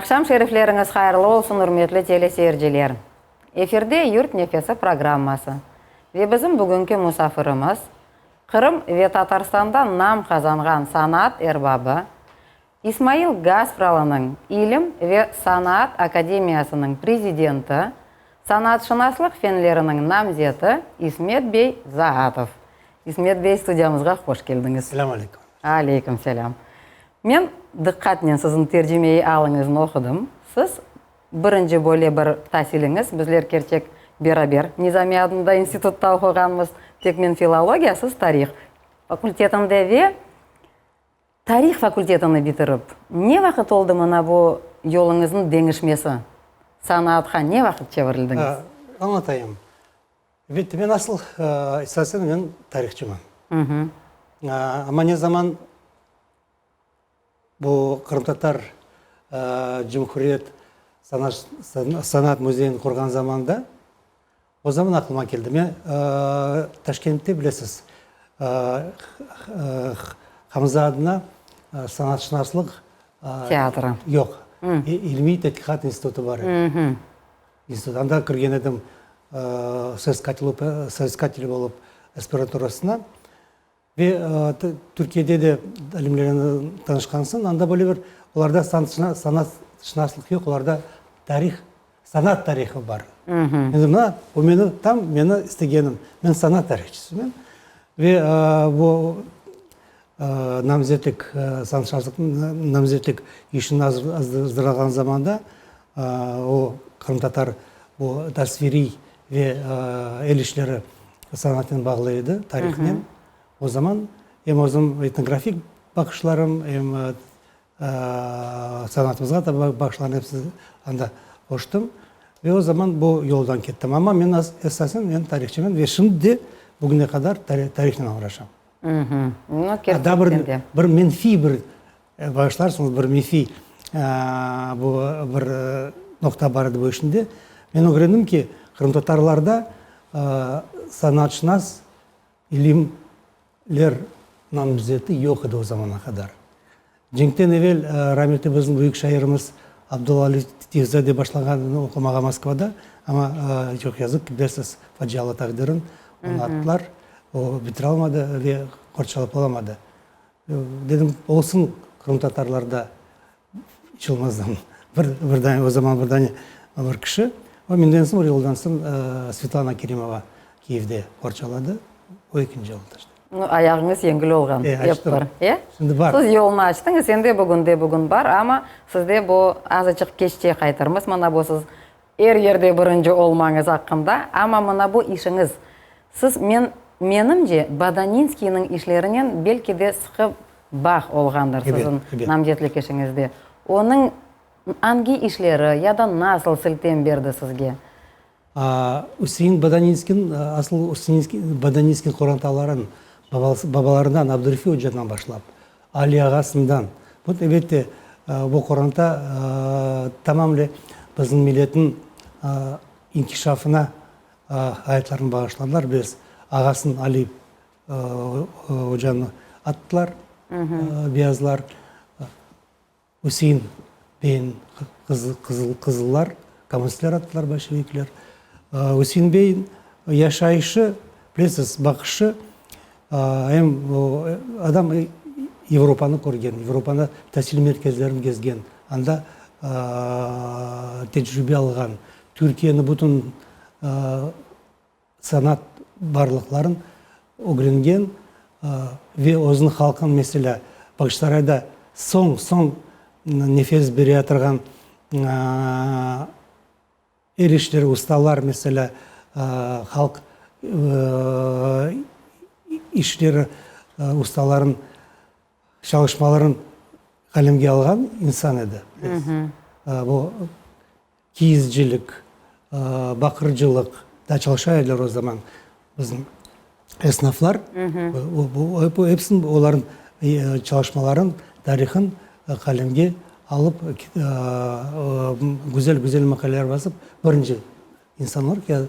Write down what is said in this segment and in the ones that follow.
Aqşam şerifleriñiz hayırlı olsun, ürmetli teleseyirciler! Efirde Yurt nefesi programması ve bizim bugünki musafirimiz, Qırım ve Tatarstanda nam qazanğan sanaat erbabı, İsmail Gaspralınıñ İlim ve sanaat akademiyasınıñ prezidenti, sanatşınaslıq fenleriniñ namzeti İsmet bey Zaatov. İsmet bey, studiyamızğa hoş keldiñiz. Selâm aleyküm. Aleyküm selâm. Men diqqatnen siziñ tercimeiy alıñıznı oqudım. Siz birinci böyle bir tasiliñiz, bizler kerçek beraber Nizamiy adında institutta oquğanmız, tek men filologiya, siz tarih fakultetinde ve Tarih fakultetini bitirip, ne vaqıt oldı mına bu yoluñıznıñ deñişmesi? Sanaatqa ne vaqıt çevirildiñiz? Añlatayım. Elbette, men asıl, esasen men tarihçıman. Amma ne zaman bu Qırımtatar Cumhuriyet sanat müzeyini qurğan zamanda, O zaman aqlıma keldi. Men Taşkentte, bilesiz, Hamza adına sanatşınaslıq Teatrı. Yoq, ilmiy tedqiqat institutı bar edi. İnstitut. Anda kirgen edim soiskatel olıp aspiranturasına. Ve Türkiyede de alimlernen tanışqan soñ, anda böyle bir, olarda sanatşınaslıq yoq, olarda tarih, sanat tarihı bar. Endi mına, bu meni, tam meni istegenim, men sanat tarihçısıman. Ve bu namzetlik, sanatşınaslıq namzetlik işini azırlağan zamanda, o qırımtatar bu tasviriy Ve el işleri sanatınen bağlı edi, tarihnen. O zaman em özüm etnografik baqışlarım, em sanatımızğa da baqışlarım hepsi anda qoştım. Ve o zaman bu yoldan kettim. Amma men esasen men tarihçıman ve şimdi de bugüne qadar tarihnen oğraşam. Daa bir menfiy bir Bağışlarsıñız, bir menfiy bu bir noqta bar edi bu işinde. Men ögrendim ki, qırımtatarlarda sanatşınas ilimler namzeti yoq edi o zamana qadar. Cenkten evel rametli bizim büyük şairimiz Abdulla Ali Tevzade başlağan oqumağa Moskvada, amma çoq yazıq ki, bilesiz, facialı taqdirin, onı attılar, o bitiralmadı ve qorçalap olamadı. Dedim, olsun qırımtatarlarda iç olmazdan bir, bir dane, o zaman bir dane bir kişi. O menden soñ, bir yıldan soñ Svetlana Kerimova Kiyevde qorçaladı. O ekinci oldı işte. Nu, ayağıñız yengil olğan, ep bir, e? Şimdi bar. Siz yolnı açtıñız, endi bugünde bugün bar, amma sizde bu azıcıq keççe qaytarmız, mına bu siz Er yerde birinci olmañız aqqında, amma mına bu işiñiz, siz, men, menimce, Badaninskiyniñ işlerinen belki de sıqı bağ olğandır siziñ namzetlik işiñizde. Onıñ angi işleri ya da nasıl siltem berdi sizge? Üsein Badaninskiy, asıl Üsein Badaninskiy qorantaların babalarından Abdurifi ocadan başlap, Ali ağasından. Bu, elbette, bu qoranta tamamle bizim milletniñ inkişafına ayatlarını bağışladılar. Biz ağasın Ali ocanı attılar, beyazlar. Üsein beyni qızıllar, kommunistler attılar, bolşevikler. Üsein bey yaşayışı, bilesiz, baqışı, em adam Avropanı körgen, Avropanı tasil merkezlerini gezgen, anda tecrübe alğan, Türkiyeni bütün sanat barlıqların ögrengen ve özüniñ halqınıñ, meselâ, Bağçasarayda soñ, soñ nefes bereyatırğan el işleri ustalar, meselâ, halq işleri ustaların çalışmaların qalemge alğan insan edi. Bu Kiyizcilik, baqırcılıq da çalışa ediler o zaman bizim esnaflar. Bu hepsiniñ olarnıñ çalışmaların, tarihın qalemge alıp, güzel-güzel maqaleler basıp, birinci insan olaraq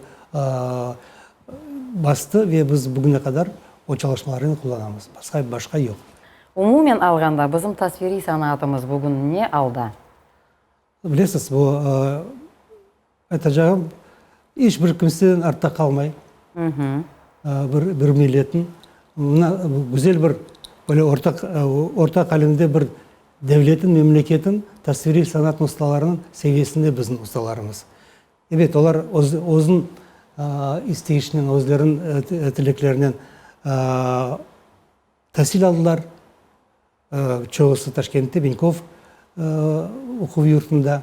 bastı ve biz bugüne qadar o çalışmalarını qullanamız. Başqa, başqa yoq. Umumen alğanda, bizim tasviriy sanatımız bugün ne alda? Bilesiz, bu aytacağım, iç bir kimseden artta qalmay. Bir bir milletniñ mına güzel bir böyle ortaq ortaq alimde bir devletniñ, memleketniñ tasviriy sanat ustalarınıñ seviyesinde bizim ustalarımız. Ebet, olar öz özüniñ isteyişinen, özleriniñ tileklerinen tasil aldılar. Çoğusı Taşkentte, Benkov oquv yurtunda,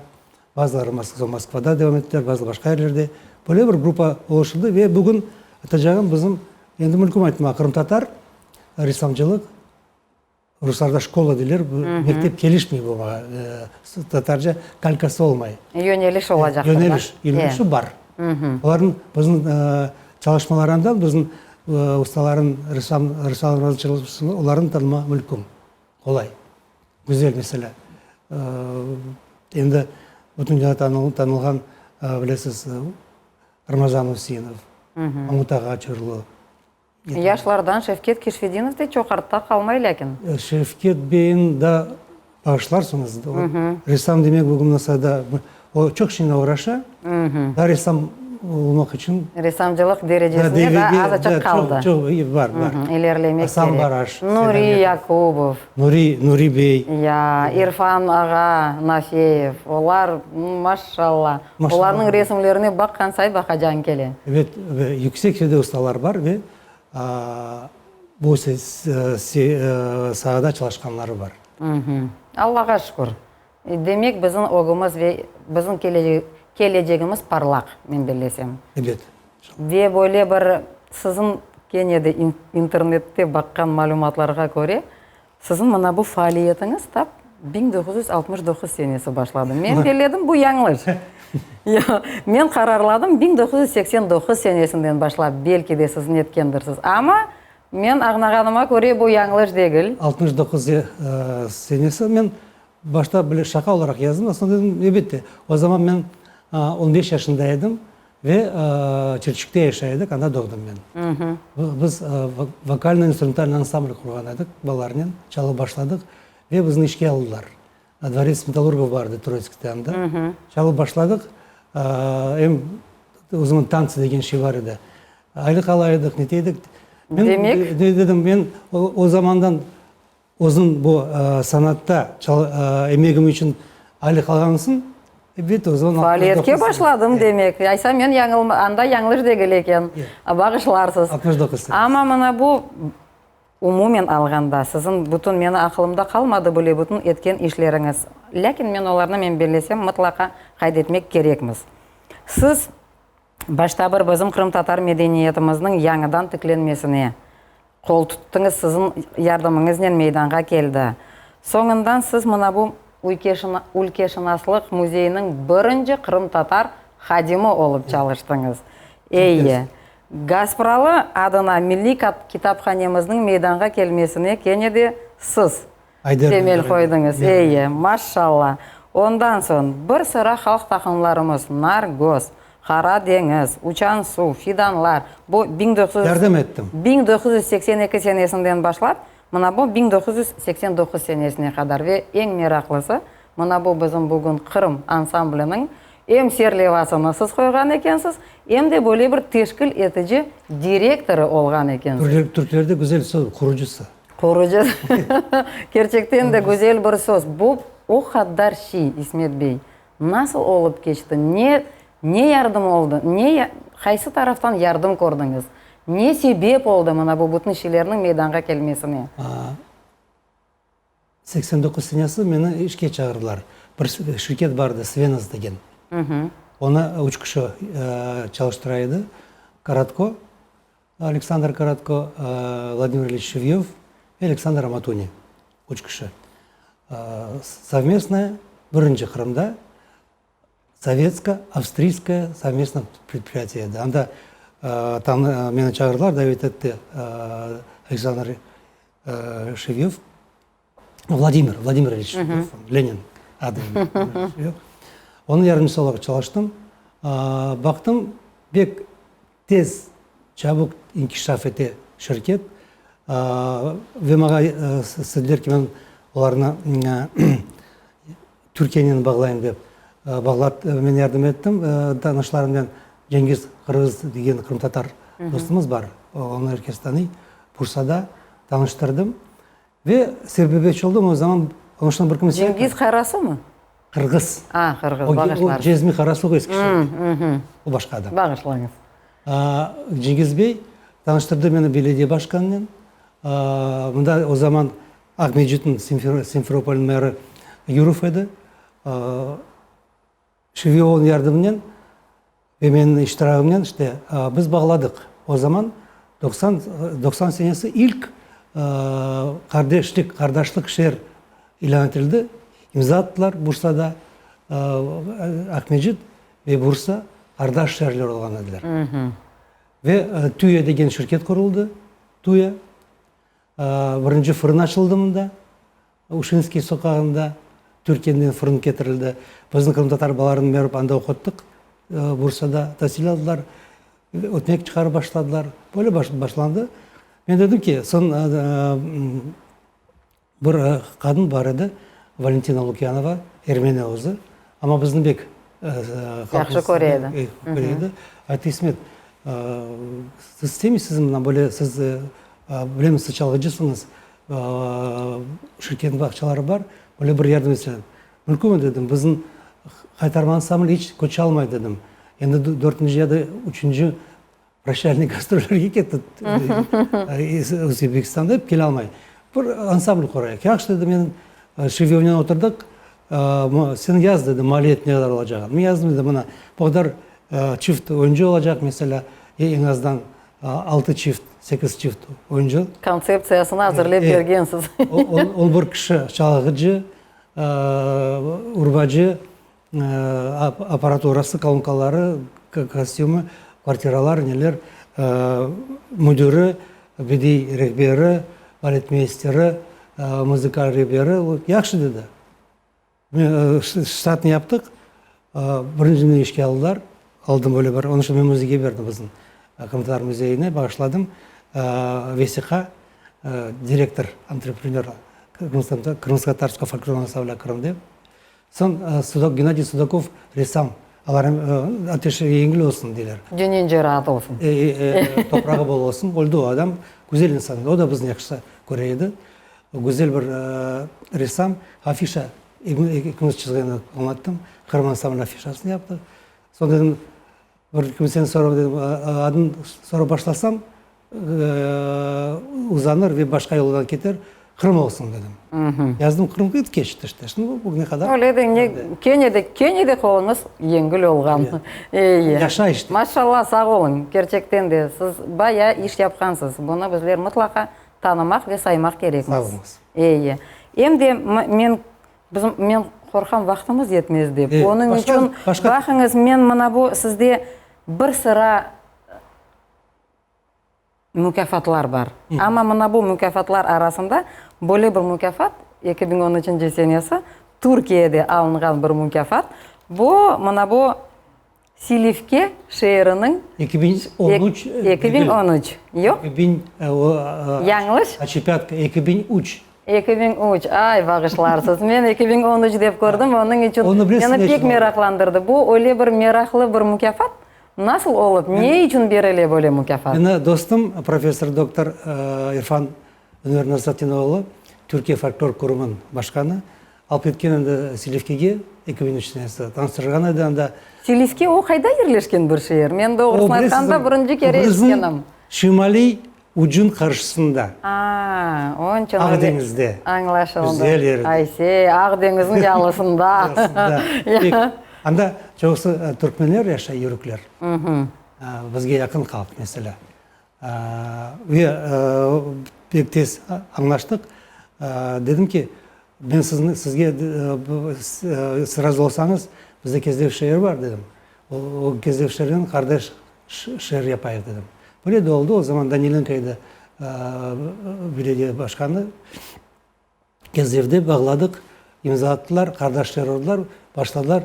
bazıları Moskvada devam ettiler, bazıları başqa yerlerde. Böyle bir gruppa oluşturdı ve bugün aytacağım, bizim, endi mümkün aytmağa, qırımtatar ressamcılıq, ruslarda şkola deyler, mektep kelişmey buña, tatarca kalkası olmay. Yöneliş olacaqtır. Yöneliş, yönelişi bar. Olarnıñ bizim çalışmalarından, bizim ustalarnıñ, ressam, ressamlarnıñ çalışmasını, olarnı tanıma mümkün, qolay. Güzel, meselâ, endi bütün dünyada tanılğan, bilesiz, Ramazan Üseinov, Mamut ağa Çurlu. Yaşlardan Şevket Keşfedinov de çoq artta qalmay lâkin. Şevket beyni da bağışlarsıñız. Ressam demek bugün nasıl da o çoq şeynen oğraşa. Da ressam olmaq içün. Ressamcılıq derecesine daa azaçıq qaldı. Çoq, çoq bar, bar. İlerlemek kerek. Asan Baraş. Nuri Yakubov. Nuri, Nuri bey. Ya, İrfan ağa Nafeyev. Olar, maşşalla. Olarnıñ resimlerine baqqan say baqacañ kele. Ebet, yüksek seviyede ustalar bar ve bu saada çalışqanları bar. Allağa şükür. Demek, bizim ögümiz ve bizim kelecegimiz parlaq, men bellesem. Ebet. Ve böyle bir siziñ kene de internette baqqan malümatlarğa köre, Siziñ mına bu faaliyetiñiz tap 1969 senesi başladı. Men belledim, bu yañlış. Men qararladım, 1989 senesinden başlap, belki de siz netkendirsiz. Amma men añlağanıma köre, bu yañlış degil. 69 senesi men başta böyle şaqa olaraq yazdım, soñ dedim, elbette, o zaman men on beş yaşında edim Ve Çirçikte yaşay edik, anda doğdım men. Biz vokalno-instrumentalnıy ansambl qurğan edik, balalarnen çalıp başladıq ve bizni işke aldılar. Dvorets metallurgov bar edi Troitskte anda. Çalıp başladıq, em o zaman tantsı degen şey bar edi. Aylıq ala edik, nete edik. Demek? Dedim, men o zamandan Özüm bu sanatta emegim içün aylıq alğansıñ, elbette, o zaman. Faaliyetke başladım demek. Aysa men yañılma, anda yañlış degil eken. Bağışlarsız. 69 senesi. Amma mına bu, umumen alğanda, siziñ bütün, meni aqılımda qalmadı bile bütün etken işleriñiz. Lâkin men olarnı, men bellesem, mıtlaqa qayd etmek kerekmiz. Siz başta bir bizim qırımtatar medeniyetimizniñ yañıdan tiklenmesine Qol tuttıñız, siziñ yardımıñıznen meydanğa keldi. Soñundan siz mına bu ülkeşınaslıq müzeyiniñ birinci qırımtatar hadimi olıp çalıştıñız. Eyi. Gaspralı adına milliy kitaphanemizniñ meydanğa kelmesine kene de siz temel qoydıñız. Eyi, maşşalla. Ondan soñ bir sıra halq taqımlarımız, Nargöz, Qara deñiz, Uçan suv, Fidanlar, bu 1900 Yardım ettim. 1982 senesinden başlap, mına bu 1989 senesine qadar ve eñ meraqlısı, mına bu bizim bugün Qırım ansambliniñ em serlevasını siz qoyğan ekensiz, em de böyle bir teşkil etici direktorı olğan ekensiz. Türklerde güzel söz, qurucısı. Qurucı. Kerçekten de güzel bir söz. Bu o qaddar şiy, İsmet bey. Nasıl olıp keçti? Ne, ne yardım oldı? Ne, qaysı taraftan yardım kördiñiz? Ne sebep oldı mına bu bütün şeylerniñ meydanğa kelmesine? 89 senesi meni işke çağırdılar. Bir şirket bar edi, Svenos degen. Onı üç kişi çalıştıra edi. Korotko, Aleksandr Korotko, Vladimir İliç Şivyov ve Aleksandr Amatuni, üç kişi. Sovmestnoye, birinci Qırımda sovetsko-avstriyskoye sovmestnoye predpriyatiye edi. Anda meni çağırdılar, davet etti Aleksandr Şivyov. Vladimir, Vladimir İliç Lenin adı. Onıñ yardımcısı olaraq çalıştım. Baqtım, pek tez, çabuk inkişaf ete şirket. Ve maña istediler ki, men olarnı Türkiyenen bağlayım dep. Bağlat, men yardım ettim tanışlarımnen, Cengiz Qırğız degen qırımtatar dostumız bar, onı er kes tanıy, Bursada tanıştırdım. Ve serbebetçi oldım, o zaman onıñ bir kimse. Cengiz Qarasuvmı? Qırğız. A, Qırğız, bağışlarsız. O Cezmi Qarasuv Eskişehirde. O başqa adam. Bağışlañız. Cengiz bey tanıştırdı meni belediye başqanınen. Mında o zaman Aqmescitniñ, Simferopolniñ meri Yurov edi. ŞVO-nıñ yardımınen ve menim iştiragımnen işte biz bağladıq. O zaman 90 senesi ilk qardeşlik, qardaşlıq şeer ilân etildi. İmza attılar Bursada. Aqmescit ve Bursa qardaş şeerler olğan ediler. Ve TÜYA degen şirket quruldı, TÜYA. Birinci fırın açıldı mında. Uşinskiy soqağında Türkiyeden fırın ketirildi. Bizni qırımtatar balalarını berip anda oquttıq. Bursada tasil aldılar. Ötmek çıqarıp başladılar. Böyle başlandı. Men dedim ki, soñ bir qadın bar edi, Valentina Lukyanova, ermeni özü, amma bizni bek yahşı köre edi. Köre edi. Ayttı, İsmet, siz istemeysiz mına böyle, siz bilemiz, siz çalğıcısıñız, Şirketniñ bağçaları bar, böyle bir yardım etseñ. Mümkünmi dedim, bizim Qaytarma ansambli iç köçe almay dedim. Endi dörtünci ya da üçünci proşçalnıy gastrollerge ketti Özbekistanda ep kele almay. Bir ansambl qurayıq. Yahşı dedim, men Şeviyevnen oturdıq, sen yaz dedi, maliyet ne qadar olacağını. Men yazdım dedim, mına bu qadar çift oyuncı olacaq, meselâ, eñ azdan altı çift, sekiz çift oyuncı. Kontseptsiyasını azırlep bergensiz. O bir kişi çalğıcı, urbacı, apparaturası, kolonkaları, kostümı, kvartiralar, neler, müdiri, bediy rehberi, baletmeysteri, muzıkal rehberi. Yahşı dedi. Ştatnı yaptıq, birinci meni işke aldılar, aldım böyle bir, onıñ içün men müzeyge berdim bizim Qırımtatar müzeyine bağışladım vesiqa, direktor, antreprenör Krımsko-tatarskogo folklornogo ansamblâ Krım dep. Soñ Sudok, Gennadiy Sudakov ressam, Allah ateşi yengil olsun deyler. Cönence raat olsun. Toprağı bol olsun, öldi o adam, güzel insan edi, o da bizni yahşı köre edi. Güzel bir ressam, afişa ekimiz çizgenini añlattım. Qırım ansambli afişasını yaptı. Soñ dedim, bir kimseni sorap dedim, adını sorap başlasam, uzanır ve başqa yoldan keter, Qırım olsun dedim. Yazdım Qırım, keçti işte. Şimdi bugüne qadar. Öyle de ne, kene de, kene de qoluñız yengil olğan. Eyi. Yaşa işte. Maşallah, sağ oluñ. Kerçekten de, siz bayağı iş yapqansız. Bunı bizler mıtlaqa Tanımaq ve saymaq kerekmiz. Sağ oluñız. Eyi. Em de men, bizim, men qorqam vaqtımız yetmez dep. Onıñ içün, baqıñız, men mına bu sizde bir sıra mukâfatlar bar. Amma mına bu mukâfatlar arasında böyle bir mukâfat, 2013 senesi Türkiyede alınğan bir mukâfat. Bu, mına bu Silifke şeeriniñ. 2013 degil. 2013, yoq? 2000, o, Yañlış? Oçepâtka, 2003. 2003, ay, bağışlarsız, men 2013 dep kördim, onıñ içün Onı bilesiñ meni ne pek içün oldı? meraqlandırdı. Bu öyle bir meraqlı bir mukâfat, nasıl olıp, ne içün berile böyle mukâfat? Meni dostum, professor, doktor İrfan Ünver Nasratdinoğlu, Türkiye folklor kurumınıñ başqanı, alıp ketken edi Silifkege, 2003 senesi, tanıştırğan edi anda. Silifke o qayda yerleşken bir şeer? Men doğrusını aytqanda, birinci kere eşitkenim. Qıbrıznıñ şimaliy ucun qarşısında. A, onıñ içün öyle. Aq deñizde. Añlaşıldı. Güzel yerde. Ayse, Aq deñizniñ yalısında. Yalısında. Pek. Anda çoqusı türkmenler yaşay, yörükler. Bizge yaqın halq, meselâ. Ve pek tez añlaştıq. Dedim ki, men sizni, sizge, siz razı olsañız, bizde Kezlev şeeri bar, dedim. O Kezlev şeerinen qardaş şeer yapayıq, dedim. Böyle de oldı. O zaman Danilenko edi belediye başqanı. Kezlevde bağladıq, imza attılar, qardaşlar oldılar, başladılar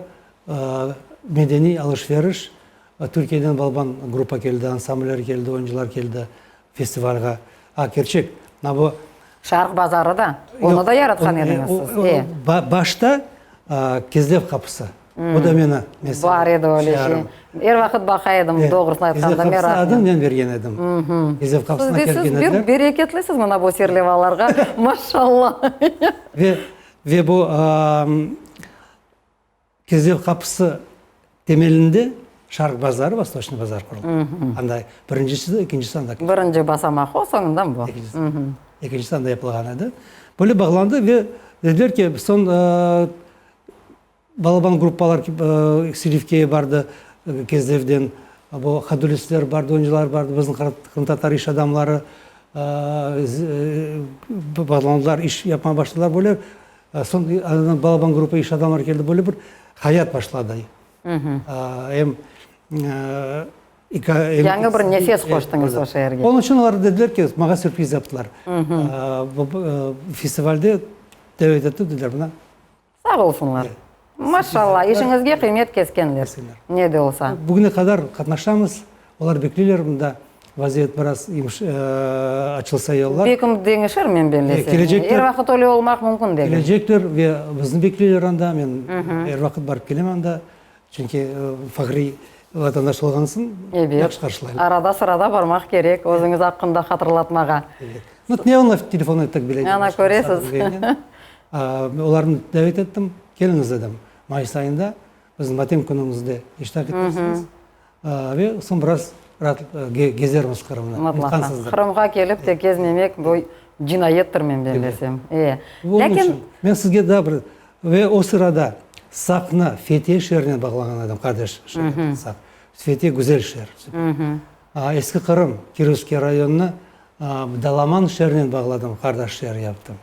medeniy alış-veriş. Türkiyeden balaban gruppa keldi, ansambller keldi, oyuncılar keldi festivalğa. A, kerçek, mına bu. Şarq bazarı da, onı da yaratqan ediñiz siz, e. Başta Kezlev qapısı. O da meni, mesela, Bar edi öyle şey. Er vaqıt baqa edim, doğrusını aytqanda, meraqnen. Kezlev qapısı adını men bergen edim. Kezlev qapısına kelgen ediler. Siz bereketlisiz mına bu serlevalarğa, maşallah. Ve, ve bu Kezlev qapısı temelinde Şarq bazarı, Vostoçnıy bazar quruldı. Anda birincisi, ekincisi anda. Birinci basamaq o, soñundan bu. Ekincisi. Ekincisi anda yapılğan edi. Böyle bağlandı ve dediler ki, soñ balaban gruppalar Silivkeye bardı, Kezlevden, bu hadulistler bardı, oyuncılar bardı, bizim qırımtatar iş adamları bağlandılar, iş yapmağa başladılar. Böyle Soñ andan balaban gruppa iş adamları keldi, böyle bir hayat başladı. Em Yañı bir nefes qoştıñız o şeerge. Onıñ içün olar dediler ki, maña sürpriz yaptılar. Festivalde davet etti, dediler, mına. Sağ olsunlar. Maşallah, işiñizge qıymet keskenler, ne de olsa. Bugüne qadar qatnaşamız, olar bekleyler mında. Vaziyet biraz açılsa yollar. Belkim deñişir, men bellesem. Er vaqıt öyle olmaq mümkün degil. Kelecekler ve bizni bekleyler anda. Men er vaqıt barıp kelem anda. Çünki fahriy vatandaş olğan soñ yahşı qarşılaylar. Arada-sırada barmaq kerek, özüñiz aqqında hatırlatmağa. Ebet. Ne onla telefon ettik bile. Ana, köresiz. Olarnı davet ettim, keliñiz dedim. Mayıs ayında bizim matem künümizde iştirak etersiñiz. Ve soñ biraz raat gezermiz Qırımnı. Mıtlaqa. Qırımğa kelip te gezmemek, bu cinayettir, men bellesem. E. Lâkin. Men sizge daa bir, ve o sırada Saqnı Fethiye şeerinen bağlağan edim, qardeş şeer, Saq. Fethiye güzel şeer. Eski Qırım, Kirovskiy rayonını Dalaman şeerinen bağladım, qardaş şeer yaptım.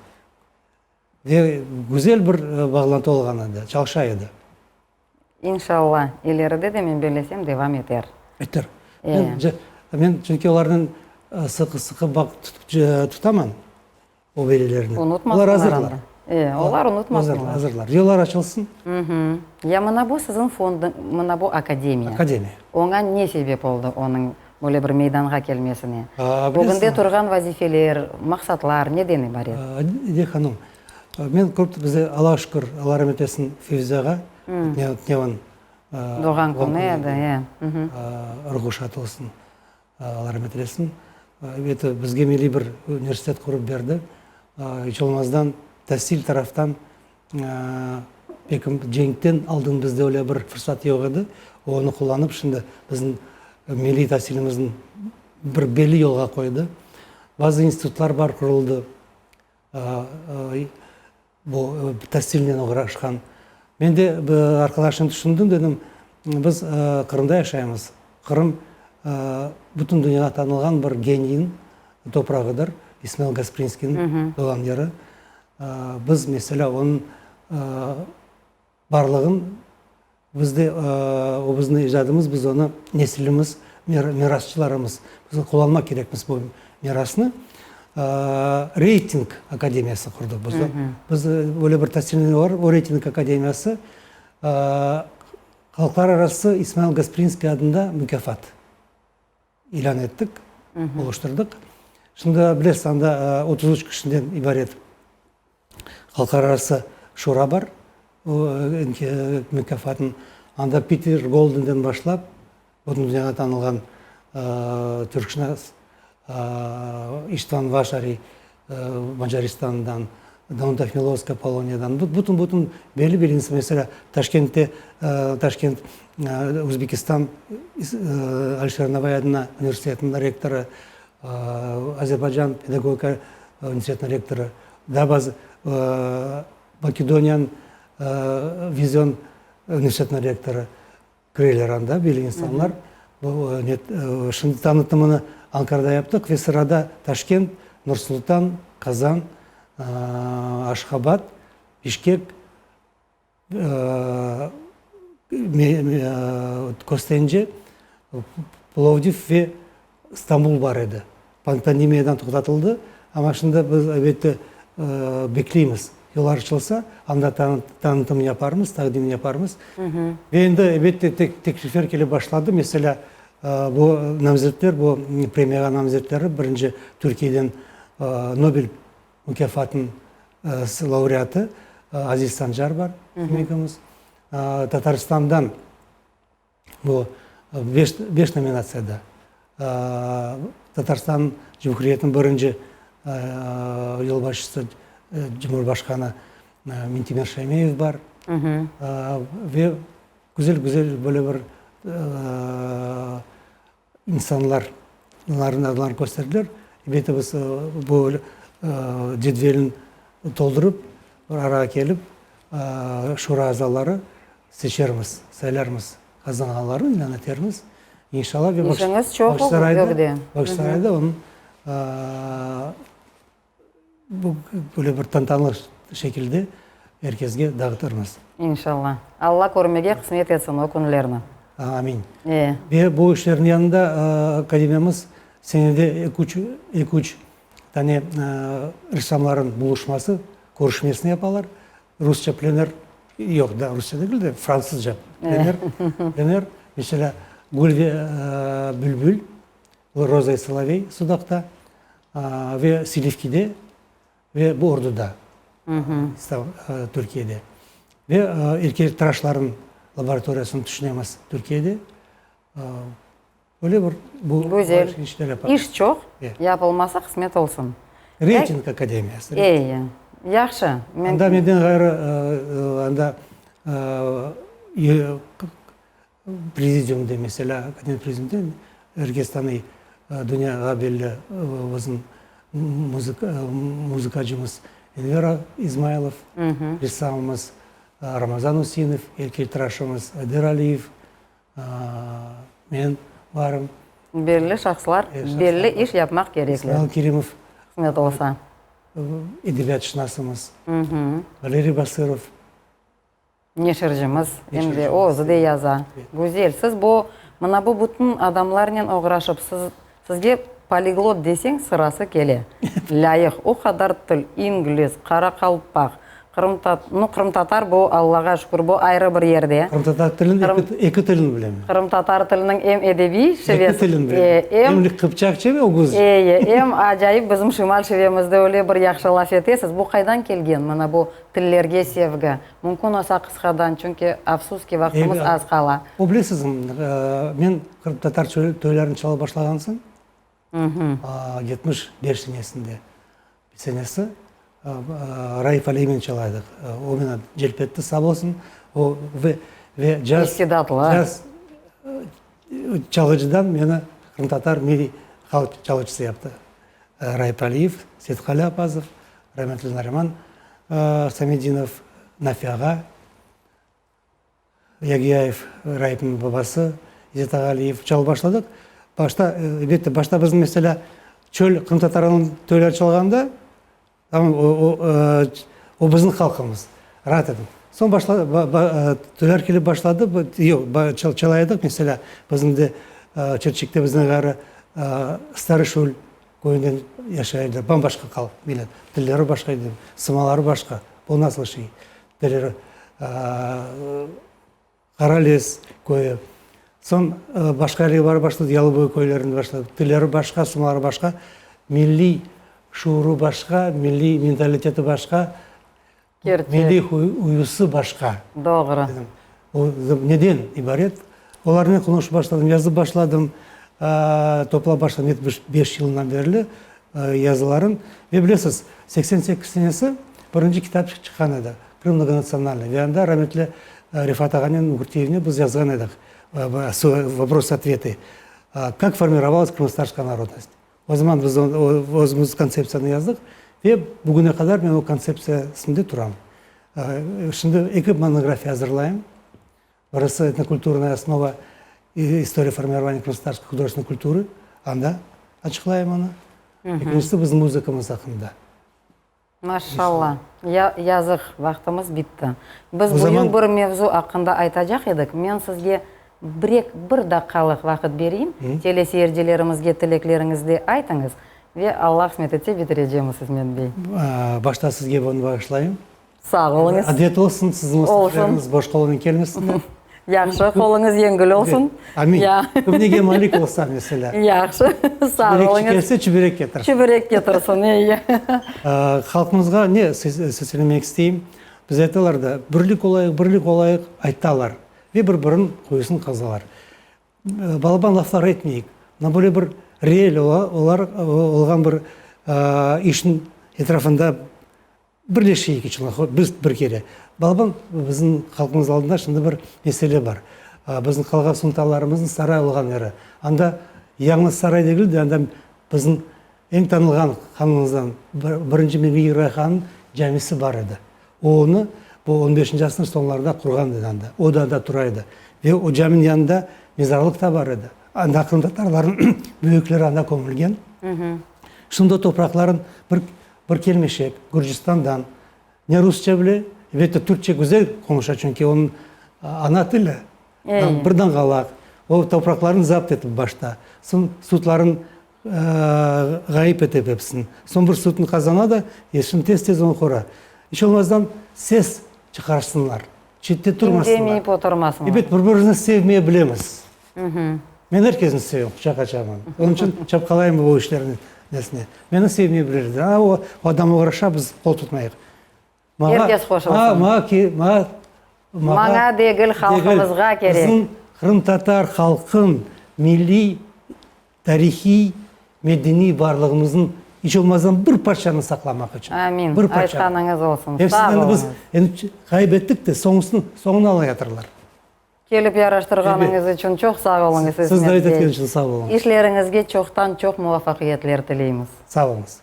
Ve güzel bir bağlantı olğan edi, çalışa edi. İnşalla, ileride de, men bellesem, devam eter. Eter. Men, men çünki olarnen sıqı-sıqı bağ tutaman, o velilernen. Unutmasınlar. Olar azırlar. E, olar unutmasınlar. Azırlar, azırlar. Yollar açılsın. Ya mına bu siziñ fond, mına bu akademiya. Akademiya. Oña ne sebep oldı, onıñ böyle bir meydanğa kelmesine? Ögünde turğan vazifeler, maqsatlar neden ibaret? Ediye hanım, Men körip, bize Allağa şükür, Alla rahmet etsin Fevzi ağa, Tnevan Doğğan künü edi, e. Ruhu şad olsun, Alla rahmet eylesin. Ebet, bizge milliy bir universitet qurıp berdi. İç olmazdan tasil taraftan belkim cenkten aldın bizde öyle bir fırsat yoq edi. Onı qullanıp şimdi bizim milliy tasilimizni bir belli yolğa qoydı. Bazı institutlar bar quruldı. Bu tasilnen oğraşqan. Men de arqadaşım tüşündim, dedim, biz Qırımda yaşaymız. Qırım bütün dünyağa tanılğan bir geniyniñ toprağıdır, İsmail Gasprinskiyniñ doğğan yeri. Biz, meselâ, onıñ Barlığın bizde, o bizni ecdadımız, biz onı nesilimiz, mirasçılarımız, biz qullanmaq kerekmiz bu mirasnı. Reyting akademiyası qurdıq biz. Biz böyle bir tasilni var, o reyting akademiyası halqlar arası İsmail Gasprinskiy adında mukâfat ilân ettik, oluştırdıq. Şimdi bilesiz, anda 33 kişiden ibaret Halqararası şura bar, o mukâfatnıñ. Anda Piter Goldenden başlap, bütün dünyağa tanılğan türkşınas İştvan Vaşari Macaristandan, Danuta Hmilovska Poloniyadan, bütün-bütün belli-belli insan, meselâ, Taşkentte, Taşkent, Özbekistan Alişer Navai adına universitetiniñ rektorı, Azerbaycan pedagogika universitetiniñ rektorı, daa bazı Makedoniyanıñ Vizion universitetiniñ rektorı kireler anda, belli insanlar. Şimdi tanıtımını Ankarada yaptıq ve sırada Taşkent, Nur-Sultan, Qazan, Aşhabad, Bişkek, Köstence, Plovdiv ve İstanbul bar edi. Pandemiyadan toqtatıldı, amma şimdi biz, elbette, bekleymiz, yollar açılsa, anda tanıtım yaparmız, taqdim yaparmız. Ve endi, elbette, teklifler kele başladı. Meselâ, bu namzetler, bu premiyağa namzetleri, birinci Türkiyeden Nobel mukâfatınıñ laureatı Aziz Sancar bar, himigimiz. Tatarstandan bu beş nominatsiyada Tatarstan Cumhuriyetiniñ birinci yolbaşçısı, Cumhurbaşqanı Mintimer Şaymiyev bar. Ve güzel-güzel böyle bir İnsanlar olarnıñ adlarını kösterdiler. Elbette, biz bu cedvelni toldurıp, bir arağa kelip, şura azaları seçermiz, saylarmız, qazanğanlarnı ilân etermiz. İnşallah, ve İşiñiz çoq ögde. Bağçasarayda onıñ bu böyle bir tantanalı şekilde er kesge dağıtırmız. İnşallah. Alla körmege qısmet etsin o künlerni. Amin. Ve bu işlerniñ yanında akademiyamız senede eki-üç, eki-üç tane ressamların buluşması, körüşmesini yapalar. Rusça plener, yoq, da rusça degil de, fransızca plener, plener. Meselâ, Gül ve bülbül, Roza i Solovey Sudaqta ve Silifkide ve bu Orduda, Türkiyede. Ve elkeltıraşlarnıñ laboratoriyasını tüşünemiz Türkiyede. Öyle bir bu Güzel. işler yapamız. İş çoq, yapılması qısmet olsun. Reyting akademiyası. Eyi, yahşı. Anda menden ğayrı, anda Prezidiumda, meselâ, akademiya prezidiumda er kes tanıy, dünyağa belli bizim muzıkacımız Enver İzmaylov, ressamımız Ramazan Usinov, eykeltıraşımız Ayder Aliyev, men barım. Belli şahslar belli iş yapmaq kerekler. İsmail Kerimov. Qısmet olsa. Edebiyatşınasımız. Valeriy Basırov. Neşircimiz, em de o özü de yaza. Güzel. Siz bu, mına bu bütün adamlarnen oğraşıp, siz, sizge poliglot deseñ, sırası kele. Lâyıq. O qadar til, ingliz, qaraqalpaq, qırımtat, nu, qırımtatar bu, Allağa şükür, bu ayrı bir yerde. Qırımtatar tilin, eki, eki tilini bilem. Qırımtatar tiliniñ em edebiy şivesi. Eki tilini bilem. Em, em qıpçaqça ve oguzca. Eye, em acayip bizim şimal şivemizde öyle bir yahşı laf etesiz. Bu qaydan kelgen, mına bu Tillerge sevgi. Mümkün olsa qısqadan, çünki, afsus ki, vaqtımız az qala. O, bilesiz, men qırımtatar toylarını çalıp başlağan soñ, 75 senesinde, senesi, Raif Aliyevnen çala edik. O meni celp etti, sağ olsun. O, ve caz, İstidatlı. caz çalğıcıdan meni qırımtatar milliy halq çalğıcısı yaptı. Raip Aliyev, Seyitqali Appazov, rametli Nariman Samedinov, Nafi ağa, Yagyayev, Raipniñ babası, İzzet ağa Aliyev çalıp başladıq. Başta, elbette, başta bizim, meselâ, çöl qırımtatarınıñ toyları çalğanda, Tamam, o, o, o bizim halqımız. Raat edim. Soñ başla, toylar kelip başladı, yoq, çala edik, meselâ, bizim de Çirçikte bizden ğayrı Starıy Şul köyünden yaşay ediler, bam-başqa halq, millet. Tilleri başqa edi, sımaları başqa. Bu nasıl şey? Tilleri, Qaralez köyü. Soñ başqa yerge barıp başladı, Yalıboyu köylerinde başladı. Tilleri başqa, sımaları başqa, milliy şuuru başqa, milliy mentaliteti başqa, milliy huyusı başqa. Doğru. O neden ibaret? Olarnen qonuşıp başladım, yazıp başladım, toplap başladım 75 yılından berli yazılarım. Ve bilesiz, 88 senesi birinci kitap çıqqan edi. Krım mnogonatsionalnıy. Ve anda rametli Refat ağanen Gurtiyevnen biz yazğan edik vopros-otveti, Kak formirovalas krımskotatarskaa narodnost. O zaman biz özümiz kontseptsiyanı yazdıq ve bugüne qadar men o kontseptsiyasında turam. Şimdi eki monografiya azırlayım. Birisi Etnokulturnaya osnova i istoriya formirovaniya krımskotatarskoy hudojestvennoy kulturı, anda açıqlayım onı. Ekincisi bizim muzıkamız aqqında. Maşşalla. Ya, yazıq, vaqtımız bitti. Biz büyük bir mevzu aqqında aytacaq edik. Men sizge birek bir daqqalıq vaqıt bereyim, teleseyircilerimizge tilekleriñizni aytıñız ve Alla qısmet etse bitirecemiz, İsmet bey. Başta sizge bunı bağışlayım. Sağ oluñız. Adet olsun, siziñ musafirleriñiz boş qolunen kelmesinler. Yahşı, qoluñız yengil olsun. Amin. Kim nege malik olsa, meselâ. Yahşı, sağ oluñız. Çüberekçi kelse, çüberek ketirsin. Çüberek ketirsin, eyi. Halqımızğa ne seslenmek isteyim? Biz aytalar da, birlik olayıq, birlik olayıq, aytalar. Ve bir-biriniñ quyusını qazalar. Balaban laflar etmeyik. Mına böyle bir reel olar olğan bir işniñ etrafında birleşeyik iç olmasa, biz bir kere. Balaban bizim halqımız aldında şimdi bir mesele bar. Bizim qalğan sultanlarımıznıñ saray olğan yeri. Anda yañı saray degil de, anda bizim eñ tanılğan hanımızdan birinci Meñli Giray hannıñ camisi bar edi. O onı bu on beşinci asırnıñ soñlarında qurğan edi anda. O da anda tura edi. Ve o caminiñ yanında mezarlıq da bar edi. Anda qırımtatarlarnıñ büyükleri anda kömülgen. Şimdi o topraqların bir bir kelmeşek Gürcistandan ne rusça bile, elbette türkçe güzel qonuşa, çünki onıñ ana tili, bir danğalaq. O topraqlarnı zapt etip başta, soñ sudların ğayıp etip episini. Soñ bir sudnı qazana da, e şimdi tez-tez onı qura. İç olmazdan ses çıqarsınlar, çette turmasınlar. İndemeyip oturmasınlar. Ebet, bir-birini sevmeye bilemiz. Men er kesni sevem, quçaq açaman. Onıñ içün çapqalayım bu işlerniñ nesine. Meni sevmeye bilirler. A, o adam oğraşa, biz qol tutmayıq. Er kes qoşulsın. Maña, maña, maña degil, halqımızğa kerek. Bizim qırımtatar halqın milliy, tarihiy, medeniy varlığımıznıñ iç olmazdan bir parçanı saqlamaq içün. Amin. Bir parça. Aytqanıñız olsun. Sağ Episinden oluñız. biz endi ğayıp ettik de, soñusını, soñunı alayatırlar. Kelip yaraştırğanıñız içün çoq sağ oluñız, İsmet Siz davet bey. etken içün sağ oluñız. İşleriñizge çoqtan-çoq muvafaqiyetler tileymiz. Sağ oluñız.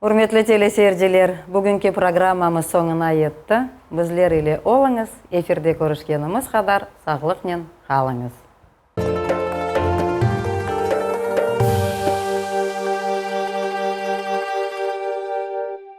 Ürmetli teleseyirciler, bugünki programmamız soñuna yetti. Bizler ile oluñız, efirde körüşkenimiz qadar sağlıqnen qalıñız.